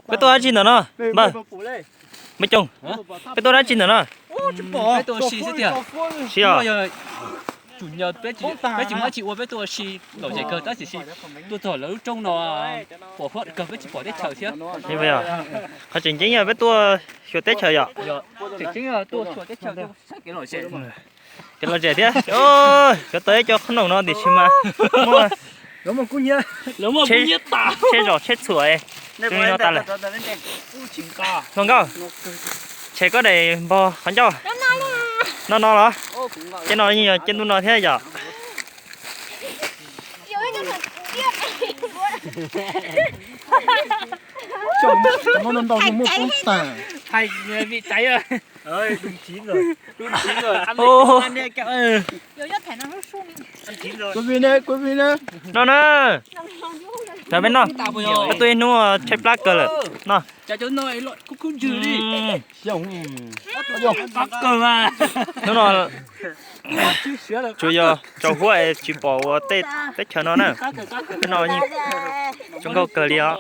Peb tuaj dab tsi ntawm no? Npawg, Npawg Coog, peb tuaj dab tsi ntawm no? Peb tuaj ua si xwb tiag. Si os. Peb tsis muaj dab tsi ua, peb tuaj ua si lom zem kawg tab sis tuaj txog lawv lub roob no pom huab kawg, peb tsis pom teb chaws thiab. Qhov tseem ceeb yog peb tuaj xyuas teb chaws yom. Tseem ceeb tuaj xyuas teb chaws, kev lom zem thiab. Xyov tau ib co qhob noom no tiam sis mas muaj tsheb zom tsheb txhuam li no tas lawm. Hluas nkauj, tshem koj daim npog qhov ncauj. No no los? Ces no yeej yog ces ntuj no thiab yom. No na, thaum peb no, peb tuaj ib hnub tshaib plab kawg lawm no. Hnub no tsuas yog tsaus huab es tsis pom ua tej teb chaws no na. Peb no zoo nkauj kawg li os.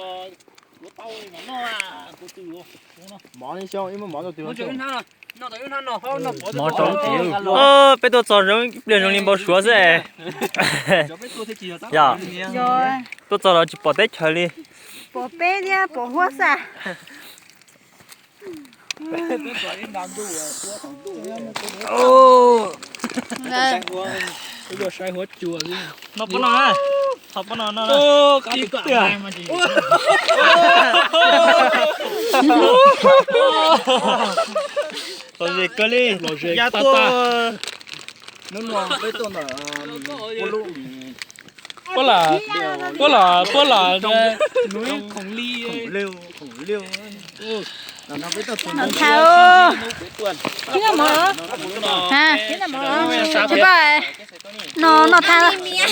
Peb tuaj txog zoo ib pliag zoo li npau suav xwb. Yog tuaj txog los tsis pom teb chaws li. Pom peb thiab pom huab xwb. No pob no, no pob no no. Lom zem kawg li, ya tuaj. Puab lam, puab lam, puab lam, khoom li. No, no tas. Meev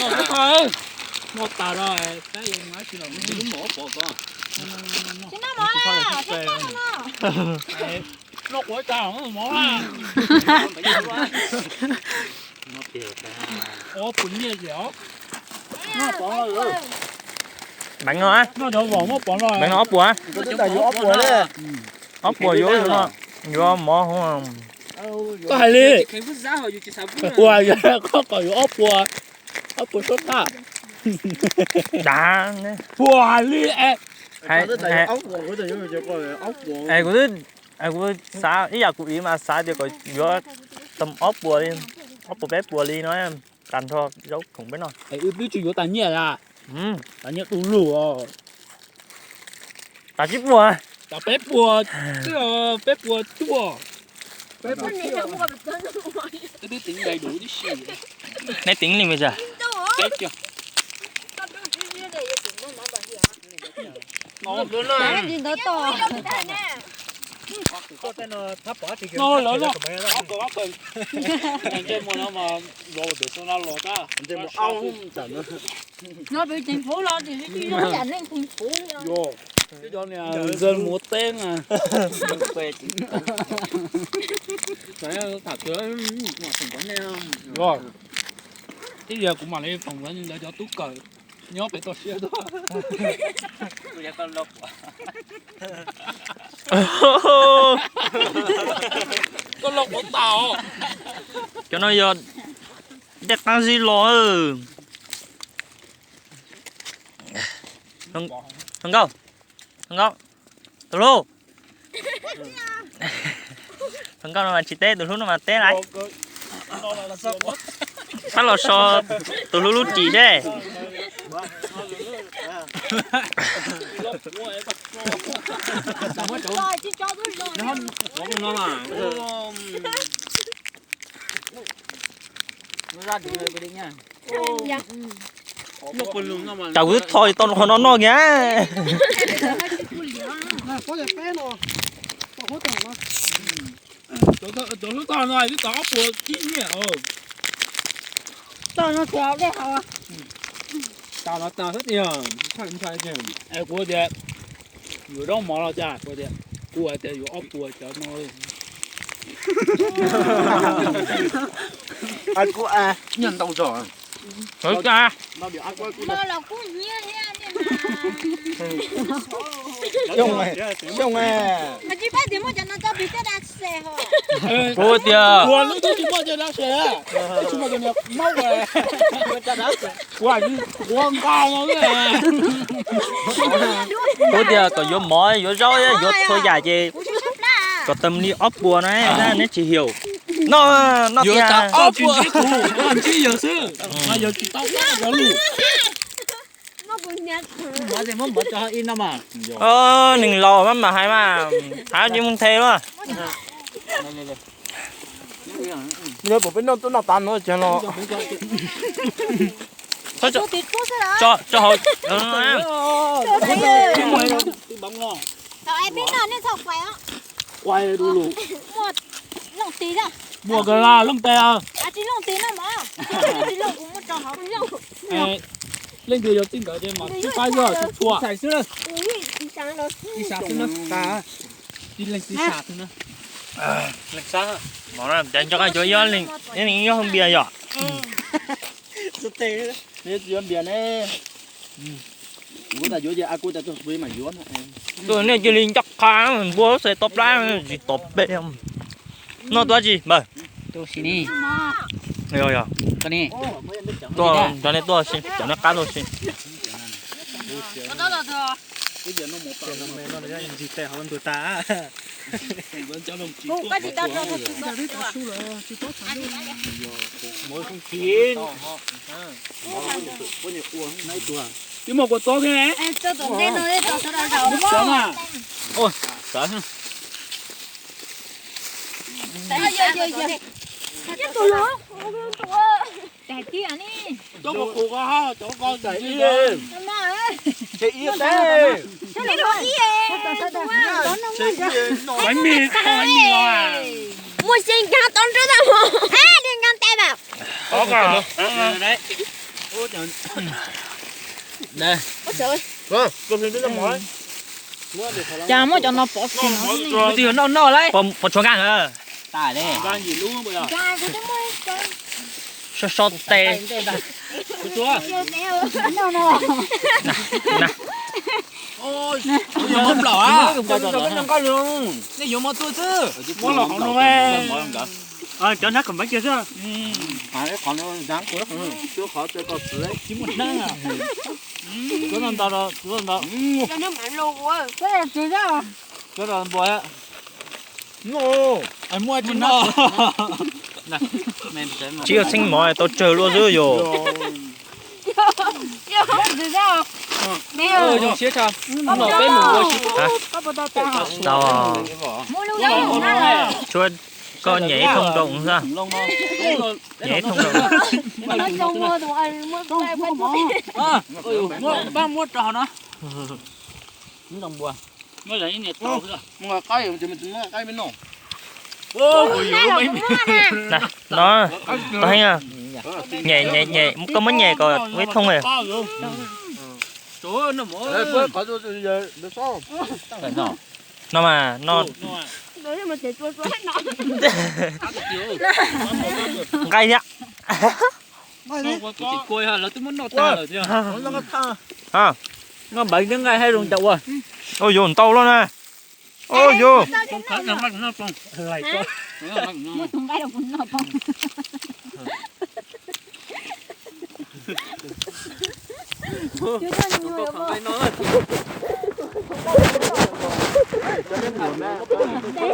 no, meev no ob puas, ob puas yuav, yuav mov. Koj hais li, ua yog koj kom yuav ob puas, ob puas suab thaj. Dav. Puas hais li. Kuv xav ib yam kuv ib mas xav tias kom yuav tau ob puas li, ob puas peb puas li no, tag nrho zaub khoom peb no. Wb twb tsis yuav tas nyiaj a, tas nyiaj du lug os. Tas tsib puas, tas peb puas, peb puas cuaj. Neb teev li me tsam. Nzaj muav teeb a. Ib yam kuv mam li foom lawv cov tub kawm nyob pem toj siab tuaj. Koj los kuv tas os. Cov no yog dej qaab zib los. Hluas nkauj, hluas nkauj, tus hlub. Hluas nkauj no mas tsis teb, tus hlub no mas teb lawm. Txhob los so tus hlub lub ris seb. Cas kuv twb tho tau qhov no noj kiag. Cov lub tog no twb tau ob puas tsib nyiaj. Tog no tsis haus dej haus. Tas no tas xwb tiag, ntshai ntshai tiag. Es kuv tias yuav zaub mov los cas, kuv tias, kuv hais tias yuav ob puas cov no. Kuv nyiaj ntau zog. Los kuj nyiaj thiab. Xyoo, xyoo. Mas tsis paub tias muaj cov no coj pis tej dab se ho. Kuv tias, ua lub twb tsis muaj cov dab se, tsis muaj cov niag maub ua, ua nqa no. Kuv tias kom yuav mov yuav zaub yuav txhua yam ces kom tau li ob puas no, neb tsis hiểu. No, no tias ob puas ntsib yawg xwb, mas yawg tsis tau cov lus. Neeg laus mas mam hais mas, hais tsis mus nthe luaj. Puas peb noj tuaj noj tas no ces los. Tso hauv. Muaj kawg los looj tes. Leej twg yog txij nkawm ces mam sib faib xwb tsis tshua. Leej twg xwb na. Leej xwb na. Mov no cas nco qab yuav ib ob leeg, ib leeg ib hoob npias yom. Yuav npias ne. Kuv tas yuav ces a kuv tas tuaj pw mas yuav. Tuaj nej cia li ncaj qha, npua xav tau plab tsis tau peb. Noj tuaj tsis npawg. Yog, yog. Tuaj, cov nej tuaj si, cov nej qab tuaj si. Twb muaj kua txob thiab ne. Txawv mas. Cov qus ko, cov ko, ces ib teb. Muaj xyee nkag tau nrub tau mus, nkag tes mas. Cas muab cov no pov tsis no, twg yog noj noj lauj? Pov tshuav nkag. Tas li. So so tes. Nej yuav mov tuaj xwb. Cov nab kom npab kiag xwb. Qhov no ntau, qhov no ntau. Cov no npua. Muaj tsis noj. Tsis yog txheeb mov tau tsawg luaj xwb yog. Zoo siab tshaj. Noj peb mus ua si. Tau. Tshuav koj nyem ib thooj rau xwb. Nyem ib thooj rau. Pab muab rau hauv no. No, tau heev, nyem, nyem, nyem, koj muab nyem kom ib thooj. No mas, no. Nqaij thiab. Noj npawg thiab nqaij haib zoo cas ua. Ua yus ntau luaj na. Ua yus.